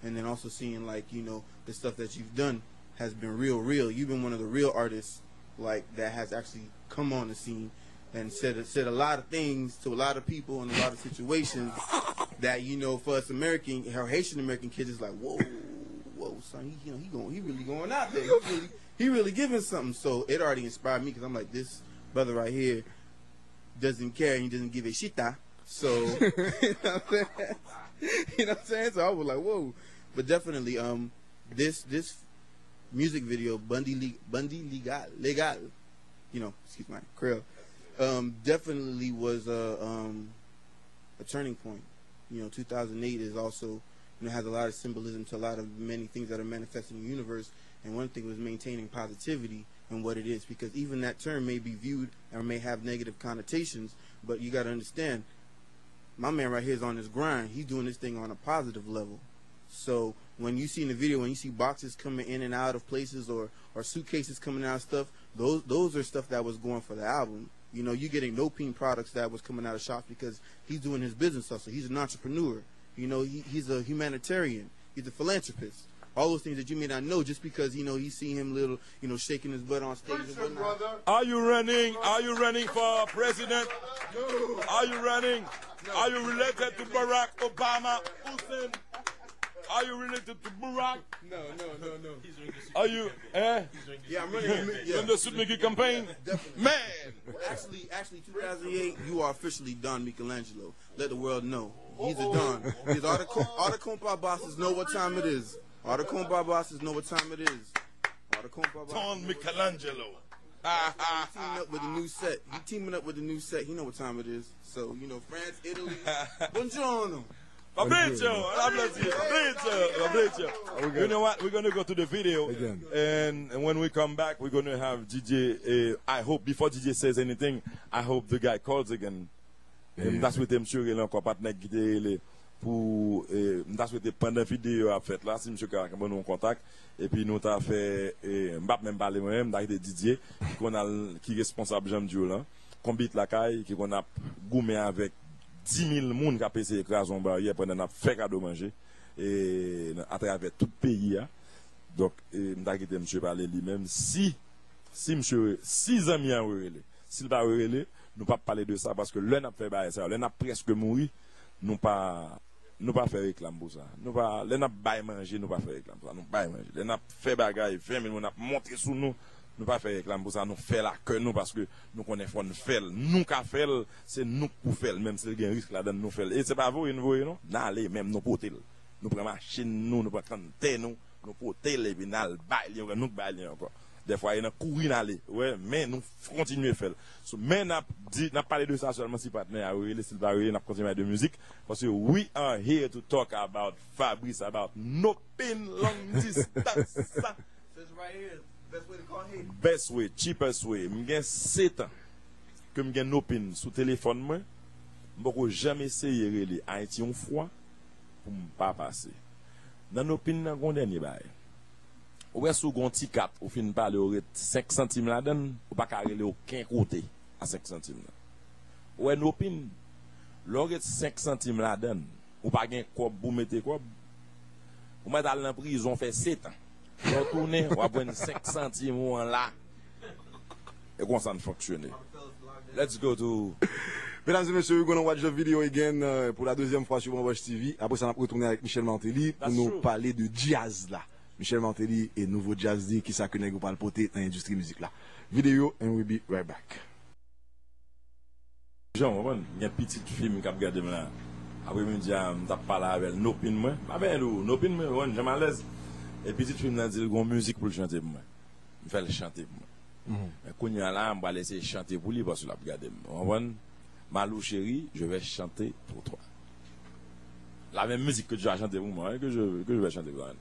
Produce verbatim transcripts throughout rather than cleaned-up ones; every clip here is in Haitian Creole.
and then also seeing, like, you know, the stuff that you've done has been real, real. You've been one of the real artists, like, that has actually come on the scene and said said a lot of things to a lot of people in a lot of situations that, you know, for us American or Haitian American kids, it's like, whoa, whoa, son, he, you know, he going, he really going out there. He really, he really giving something. So it already inspired me because I'm like, this brother right here doesn't care and he doesn't give a shit. So, you know what I'm saying? You know what I'm saying? So I was like, whoa. But definitely, um, this this music video, Bandi, Le- Bandi Legal, Legal, you know, excuse my Creole, um, definitely was a, um, a turning point. You know, two thousand eight is also, you know, has a lot of symbolism to a lot of many things that are manifesting in the universe. And one thing was maintaining positivity in what it is, because even that term may be viewed or may have negative connotations, but you got to understand, my man right here is on his grind. He's doing this thing on a positive level. So when you see in the video, when you see boxes coming in and out of places or or suitcases coming out of stuff, those those are stuff that was going for the album. You know, you're getting Nopine products that was coming out of shops because he's doing his business hustle. He's an entrepreneur. You know, he, he's a humanitarian. He's a philanthropist. All those things that you may not know just because, you know, you see him little, you know, shaking his butt on stage and whatnot. Are you running? Are you running for president? Are you running? Are you related to Barack Obama Hussein? Are you related to Barack? No, no, no, no. Are you? Eh? Yeah, I'm running. You in the Sweet Mickey campaign? Man! Actually, actually, two thousand eight, you are officially Don Michelangelo. Let the world know he's a Don. Because all the co- all the compa bosses know what time it is. All the compa bosses know what time it is. All the compa bosses. Don Michelangelo. Teaming up with the new set. He teaming up with the new set. He know what time it is. So you know, France, Italy. Buongiorno. Fabrizio, un applausi, Fabrizio, Fabrizio. You know what? We're gonna go to the video, Again. And, and when we come back, we're gonna have D J. Uh, I hope before D J says anything, I hope the guy calls again. E m ta swete msye rele ankò patnè ki te rele pou e, m ta swete pandan videyo a ap fèt la, si msye ka ban nou yon kontak. Epi nou ta fè e, m p ap menm pale mwen menm, m ta kite Didier ki konn al, ki responsab jan m di w lan, Konbit Lakay ki konn ap goumen avèk dis mil moun k ap eseye kraze yon baryè pandan n ap fè kado manje e, atravè tout peyi a. Donk e, m ta kite msye pale li menm si si msye si zanmi an rele. Si l pa rele, nou p ap pale de sa paske lè n ap fè bagay sa yo, lè n ap prèske mouri, nou pa nou pa fè reklam pou sa. Nou pa lè n ap bay manje, nou pa fè reklam pou sa. Nou bay manje. Lè n ap fè bagay, ven mil moun ap monte sou nou, nou pa fè reklam pou sa. Nou fè l a kè nou paske nou konnen fò n fè l. Nou ka fè l, se nou k pou fè l. Menm si l gen risk ladan l, nou fè l. E se pa voye n voye non. N ale menm, nou pote l. Nou pran machin nou, nou pran kanntè nou, nou pote l epi n al bay li ankò, nou k bay li ankò. Dèfwa e nan kouri n ale, wè, men nou kontinye fè l. So, men n ap di, n ap pale de sa sèlman si patnè a rele, si l pa rele, n ap kontinye pale de mizik. Paske we are here to talk about Fabrice, about Nopine long distance. Sa. Says right here, best way to call hate. Best way, cheapest way. M gen sèt an ke m gen Nopine sou telefòn mwen. M poko janm eseye rele Ayiti yon fwa pou m pa pase. Nan Nopine nan gon dènye bagay. Ou wè si w gon ti kat ou fin pale ou ret senk santim ladan l, ou pa ka rele okenn kote a senk santim nan. Ou wè Nopine, lè w ret senk santim ladan l, ou pa gen kòb pou mete kòb, ou mèt al nan prizon fè sèt an. Lè w tounen, w ap jwenn senk santim ou an la. E konsa n fonksyone. Let's go to Mesdames et messieurs, we're gonna watch the video again uh, pour la deuxième fois sur Bambouche T V. Après ça, on va retourner avec Michel Martelly pour That's nous true. Parler de jazz là. Michel Martelly et nouveau jazz di ki sa ke nèg yo pral pote nan endistri mizik la. Video and we'll be right back. Jan w konprann, gen pitit fi m k ap gade m la. Apremidi a, m t ap pale avè l, Nopine mwen. M ap byen di w, Nopine mwen, w konprann, jan m alèz. E pitit fi m nan di l gon mizik pou l chante pou mwen. M fè l chante pou mwen. Men kounye a la, m pral eseye chante pou li paske l ap gade m. Ou konprann? Malou chérie, je vais chanter pour toi. La même musique que tu as chanté pour moi, hein, que je, que je vais chanter pour toi.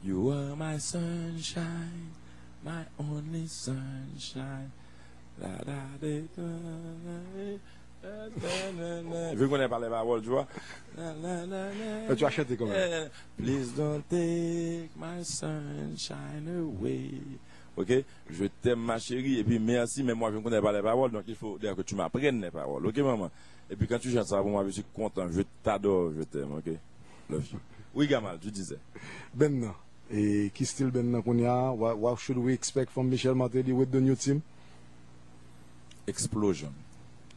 You are my sunshine, my only sunshine. La, la, de, de, de, de, de. Vin konnen pa lè pawòl, tu vois. La, la, la, la, Mais tu as chanté quand même. Please don't take my sunshine away. Ok? Je t'aime, ma chérie, et puis merci, mais moi je ne connais pas les paroles, donc il faut d'ailleurs que tu m'apprennes les paroles. Ok, maman? Et puis quand tu chantes ça pour moi, je suis content. Je t'adore, je t'aime, ok? Love you. Oui, Gamal, tu disais. Band nan. E ki stil band nan kounye a? What, what should we expect from Michel Martelly with the new team? Explosion.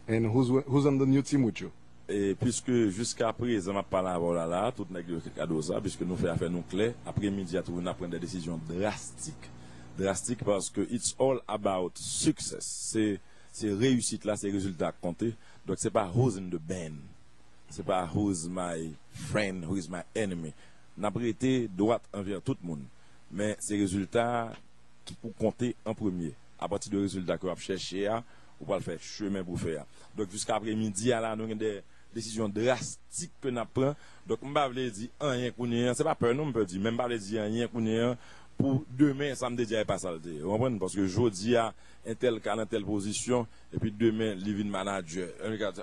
And who's, who's on the new team with you? E piske jiska prezan m ap pale avè w la, la, tout nèg yo ka di w sa, piske nou fè afè nou klè, apremidi a toujou n ap pran de desizyon drastik. Drastik paske it's all about success. Se, se reyisit la, se rezilta k konte. Donk se pa who's in the band. Se pa who's my friend, who's my enemy. N ap rete dwat anvè tout moun. Men se rezilta ki pou konte an premye. Apati de rezilta ke w ap chèche a, ou pral fè chemen pou w fè a. Donk, jiska apremidi a la, nou gen de desizyon drastik ke n ap pran. Donk, m pa vle di anyen kounye an. Se pa pè non m pè di, men m pa vle di anyen kounye an pou demen, sa m te di a e pa sa l te ye. Ou konprann? Paske jodi a, entèl ka nan tèl pozisyon, epi demen, li vin manadjè.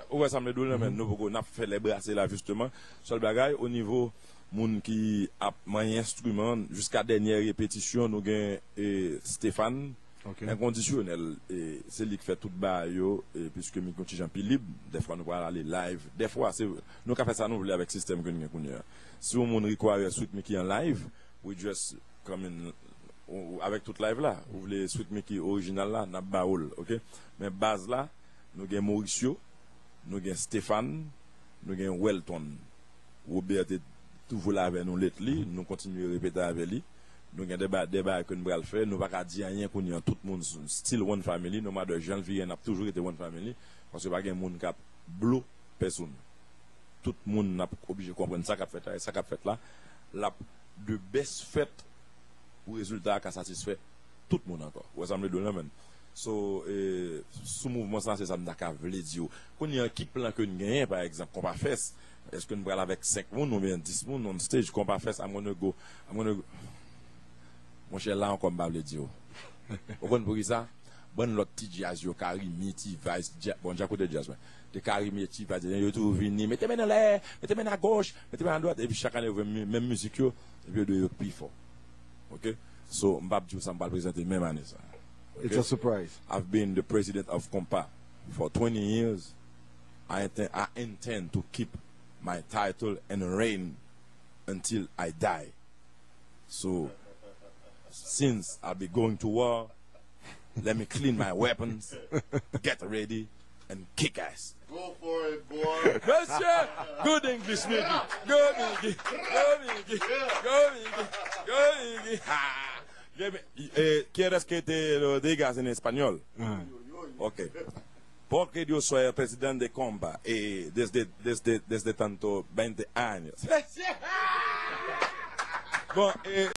Ou wè sa m vle di w la, men nou poko, n ap fè lè brase la, jisteman. Sèl bagay, o nivo moun ki ap manyen enstriman, jiska dènyè repetisyon, nou gen, e, Stéphane, enkondisyonèl, e, se li k fè tout bagay yo, e, piske m gen yon ti jan pi lib, dèfwa nou pral ale live, dèfwa, se, nou ka fè sa nou vle avèk sistèm ke n gen kounye a. Si yon moun require Sweet Micky an live, we just come in, ou, ou, avèk tout live la, ou vle Sweet Micky orijinal la, n ap ba ou l, oke? Men baz la, nou gen Mauricio, nou gen Stéphane, nou gen Welton. Robert te toujou la avè nou lately, nou kontinye repete avè li. Nou gen de ba-, de bagay ke n pral fè, nou pa ka di anyen kounye an, tout moun s-, still one family, no matter jan l vire, n ap toujou rete one family, paske pa gen moun k ap blo pèsonn. Tout moun n ap oblije konprann sa k ap fèt la, e sa k ap fèt la, l ap the best fèt pou rezilta a ka satisfè tout moun ankò. Ou wè sa m vle di w lan, menn? So, e, sou mouvman sa, se sa m ta ka vle di w. Kounye an, ki plan ke n genyen, pa egzanp, Konpa Fest? Èske n pral avèk senk moun oubyen dis moun on stage? Konpa Fest, I'm gonna go, I'm gonna go. Monchè, la ankò, m pa vle di w. Ou konn poukisa? Bann lòt ti djaz yo, Carimi, T-Vice, Dja-, bon, Djakout te djaz, men. Te Carimi, T-Vice, yo toujou vini, mete men anlè, mete men agoch, mete men adwat, epi chak ane yo fè mi-, menm mizik yo, epi yo dwe yo pi fò. Oke? So, m p ap di w sa m pral prezante menm ane sa. It's a surprise. I've been the president of Konpa for twenty years. I intend, I intend to keep my title and reign until I die. So, since I'll be going to war, let me clean my weapons, get ready, and kick ass. Go for it, boy. Monsieur, good English, Mickey. Go, Mickey. Go, Mickey. Go, Mickey. Go, Mickey. Ha. Dime, eh, ¿quieres que te lo digas en español? Ah. Ok. Porque yo soy el presidente de Konpa, eh, desde, desde, desde tanto veinte años. Bon, eh,